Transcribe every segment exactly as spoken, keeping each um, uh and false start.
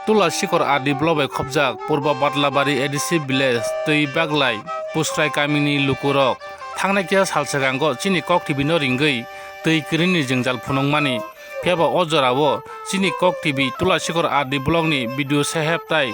Tulasikor R D block bai khopjak Purba Batlabari A D C village twi baglai Pusrai kamini lukurok thangnai kisa sal swkango chini Kok T V no ringwi twi kwrwini jwngjal phunukmani. Phiya ba o jorao chini Kok T V Tulasikor R D block ni B D O saheb tai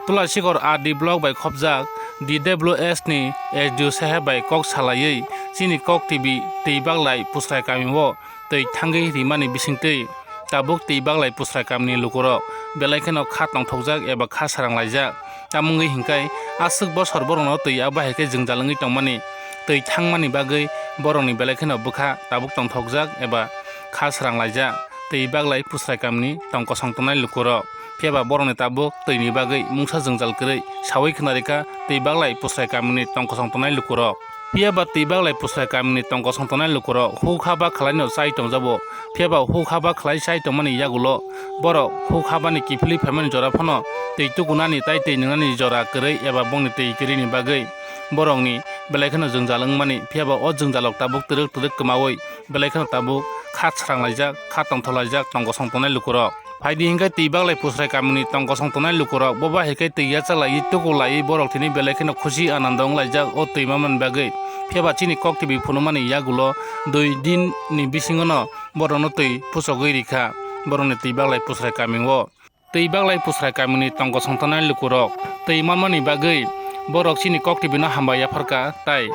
Tulasikor R D block bai khopjak D W S ni S D O saheb bai kok salaiwi chini Kok T V twi baglai Pusrai kamio twi thangwi rimani bisingtwi tabuk twi baglai Pusrai kamini lukurok belai kheno kha tongthokjak eba kha sranglaijak. Tamo wngwi hinkhe aswk bosor borokno twi abo hai khe jwngjal wngwi tongmani twi thangmani bagwi borokni belai kheno bwkha tabuk tongthokjak eba kha sranglaijak twi baglai Pusrai kamini tong kosong tongnai lukurok. Phiya ba borokni tabuk twini bagwi mungsa jwngjal kwrwi saui khna rikha twi baglai Pusrai kamini tong kosong tongnai lukurok. Phiya ba twi baglai Pusrai kamini tong kosong tongnai lukurok huk haba khwlaino chai tongjago. Phiya ba huk haba khwlai chai tongmani yagulo borok huk habani kiphilwi phaimani jora phano twi tukunani tai twi nwngnani jora kwrwi eba bongni twi kwrwini bagwi borokni belai kheno jwngjal wngmani. Phiya ba o jwngjalrok tabuk twrwk twrwk kwmaui belai kheno tabuk kha sranglaijak, kha tongtholaijak tong kosong tongnai lukurok. Phaidi hinkhe twi baglai Pusrai kamini tong kosong tongnai lukurok bo bai hai khe twi yachalaiwi tukulaiwi borok thini belai kheno khusi anando wnglaijak o twi manmani bagwi. Phiya ba chini Kok T V phunukmani yagulo dui din ni bisingono borokno twi puchogwi rikha borokni twi baglai Pusrai kamio. Twi baglai Pusrai kamini tong kosong tongnai lukurok twi manmani bagwi borok chini Kok T V no hambai yapharkha tai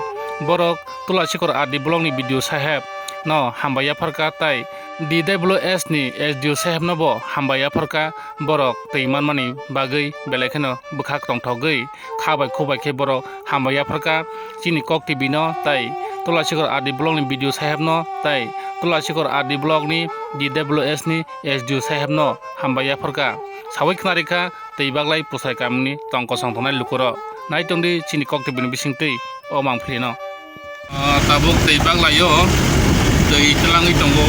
borok Tulasikor R D block ni B D O saheb no hambai yapharkha tai D W S ni S D O saheb no bo hambai yapharkha borok twi manmani bagwi belai kheno bwkhak tongthogwi kha bai khu bai khe borok hambai yapharkha chini Kok T V no tai Tulasikor R D block ni B D O saheb no tai Tulasikor R D block ni D W S ni S D O saheb no hambai yapharkha. Saui khna rikha twi baglai Pusrai kamini tong kosong tongnai lukurok. Nai tongdi chini Kok T V ni bisingtwi o mangpili no. Ah, tabuk twi baglaio twi twlangwi tongo.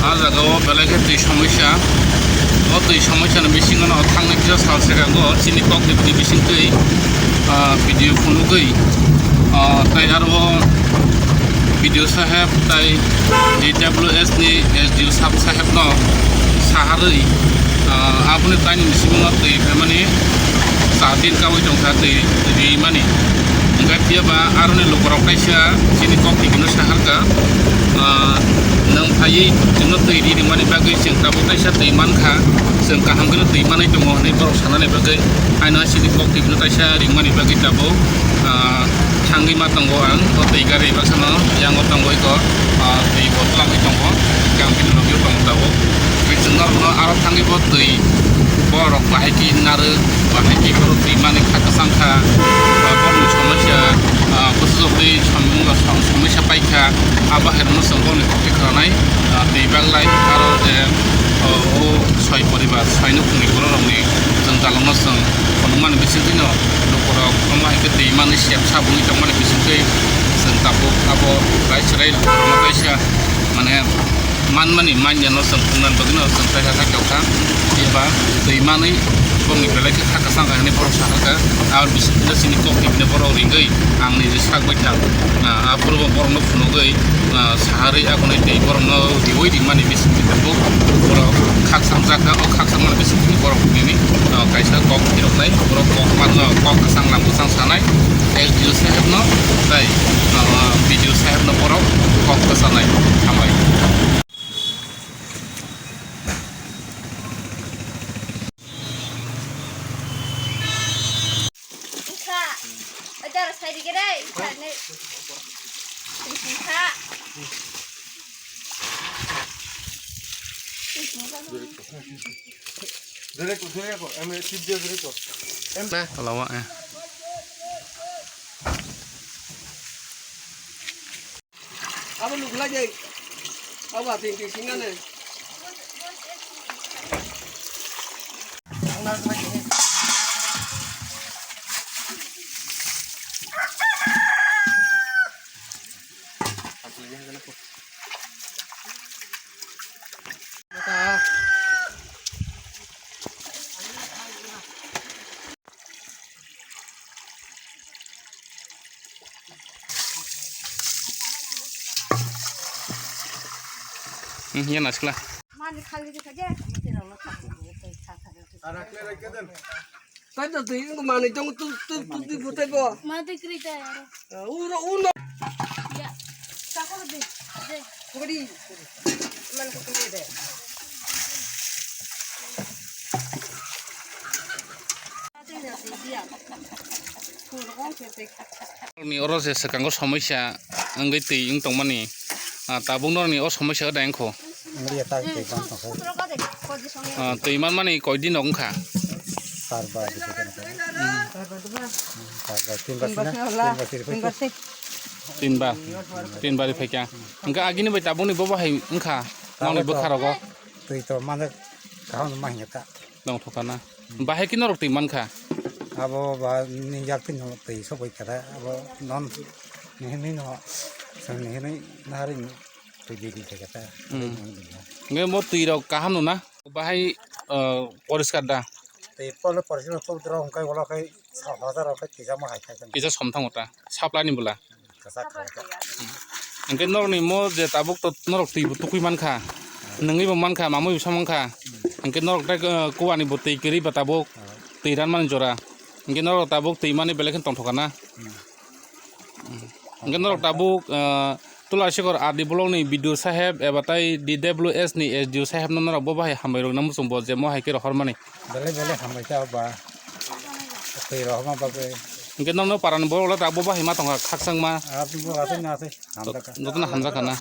A jagao belai khe twi somosya. O twi somosya ni bisingo no thangnai kisa sal swkango chini Kok T V ni bisingtwi, ah, video phunugwi, ah, tai aro o B D O saheb tai D W S ni S D O saheb no saharwi, ah, aboni taini bisingo no twi phaimani char din kaui tongkha twi rimani. Hingkhe phiya ba aroni lukurok kaisa chini Kok T V no saharkha, ah, nwng phaiwi chwngno twi ri rimani bagwi chwng tabuk kaisa twi mankha, chwng kaham kheno twi manwi tongo hwnwi borok sanani bagwi. Haino chini Kok T V no kaisa ringmani bagwi tabuk, ah, thangwi ma tongo ang, o twi gari baksano yango tongwi ko, ah, twi bo twlangwi tongo, hingke ang bini logio tongo tabuk. Twi chwng norokno aro thangwi bo twi borok bahai khe narwk, bahai khe borok twi mani kha kwchang kha, ah, borokni somosya, ah, bwswk twi som-, som-, somosya paikha, abo hai rokno chwng borokni kokti khwnanai, ah, twi baglai aro je, o, o soi poribar, soi nukhungni borok rokni jwng jalokno chwng phunukmani bisingtwino lukurok omo hai khe twi manwi sep sap wngwi tongmani bisingtwi chwng tabuk abo rai chwrai lukurokno kaisa mane manmani manyano chwng phunuknani bagwino chwng kaisa kha tongkha. Eba twi manwi bongni belai khe kha kwchang kha hwnwi borok sakha kha. Aboni bisingtwi chini kokti bini borok ringwi ang niji sak baithang. Ah, aphuru bo borokno phunugwi, ah, saharwi akhunwi twi borokno riui rimani bisingtwi tabuk borok khakchangjakha. O khakchangmani bisingtwi borok nini, ah, kaisa kok phiroknai, borok kok manno, kok kwchang lam kwchang sanai, S D O sahebno tei, ah, B D O sahebno borok kok kwchanai. Hambai. Wngkha. Adar sai rige dai, wngkha ne. Wngkha. Direct, direct ko, em, tip dia direct ko. Em. Lawa, eh. Abo lukulai de. Abo ating ting singane. Hmm, iya naskla. Tei to twi wngkha manwi tongo, tu, tu, tu, twi bo tei bo. Ma twi kwrwi tei aro. Ah, uro, uno. Ya. Sakol di. De. Kukudi. Man kukudi de. Ni oro je swkango somoisa wngwi twi wng tongmani, ah, tabuk norokni o somoisa da wngkho. Wngya ta twi bang tongkha. Ah, twi manmani koi din rok wngkha? Sarba di khe khe. Sarba, tin basi na? Tin basi rw phaikha. Tinba. Tinba rw phaikha. Hwnkhe agini bai tabukni bo bahai wngkha? Nokni bwkha rogo? Twi to manjak kaham ma hingka ta. Nongthokha na. Bahai khe norok twi mankha? Abo ba ni yak twi norok twi sogwi kha ta. Abo non ni hinwi no, ni hinwi nahari. Twi bidi khe khe ta. Hmm. Hwnkhe bo twi rok kaham no na? Bahai, uh, poriskar da? Twi pole poriskar to dro hwnkhe ulo khai sa hajar rok khai twi jamo hai khai. Kisa somthango ta. Supply ni bwla? Kwchak kha ta. Hwnkhe norokni mo je tabuk to norok twi bo tukui mankha. Nungui bo mankha, mamui bo sa mankha. Hwnkhe norok tei, uh, kuani bo twi kwrwi ba tabuk. Twi ranmani jora. Hwnkhe norok tabuk twi mani belai kheno tongthokha na? Hwnkhe norok tabuk, ah, Tulashikhor R D block ni B D O saheb eba tai D W S ni S D O saheb no norok bo bahai hambai rok na muchung bo je mo hai khe rohor mani. Belai belai hambai kha ba. Twi rohorma bagwi. Hwnkhe norok no para ni borok le tabuk bo bahai ma tongkha khakchangma. Abo bo asai na asai hamjakha. Jotono hamjakha na.